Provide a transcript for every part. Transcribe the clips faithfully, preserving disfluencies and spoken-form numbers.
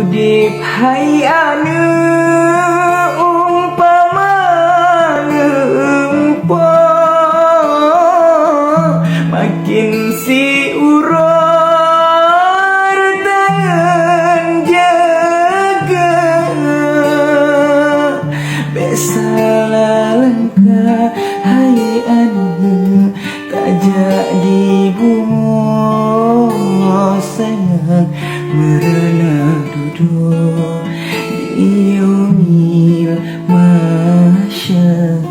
Udép hai aneuk umpama leumpah, makin siuroe taeun jaga. Bék salah langkah hai aneuk, tajak di bumoe sayang, meureuna dudoe di yaumil mahsyar.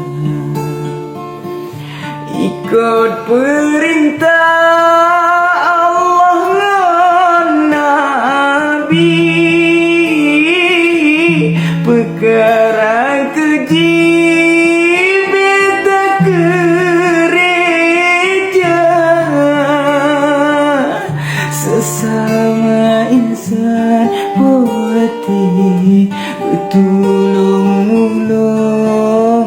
Ikot peurintah Allah ngon Nabi, peukara keujih bék takeureuja. Seusama insan boh até, beutulông-meulông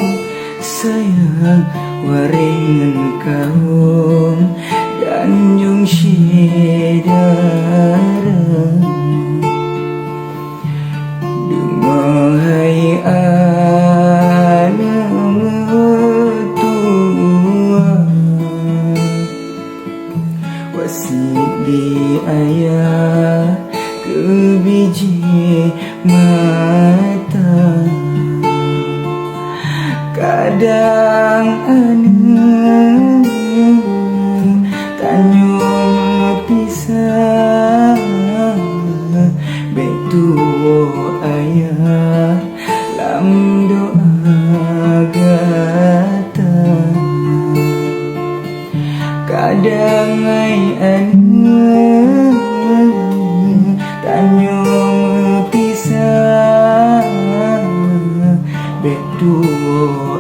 sayang, waréh ngon kawöm tanjong syedara. Deungoe hai aneuk meutuah, wasiet di ayah keu bijéh mata. Kadang aneuk tanyoe pisah, bék tuwoe ayah lam doa gata. Kadang hai aneuk tanyoe meupisah, bék tuwoe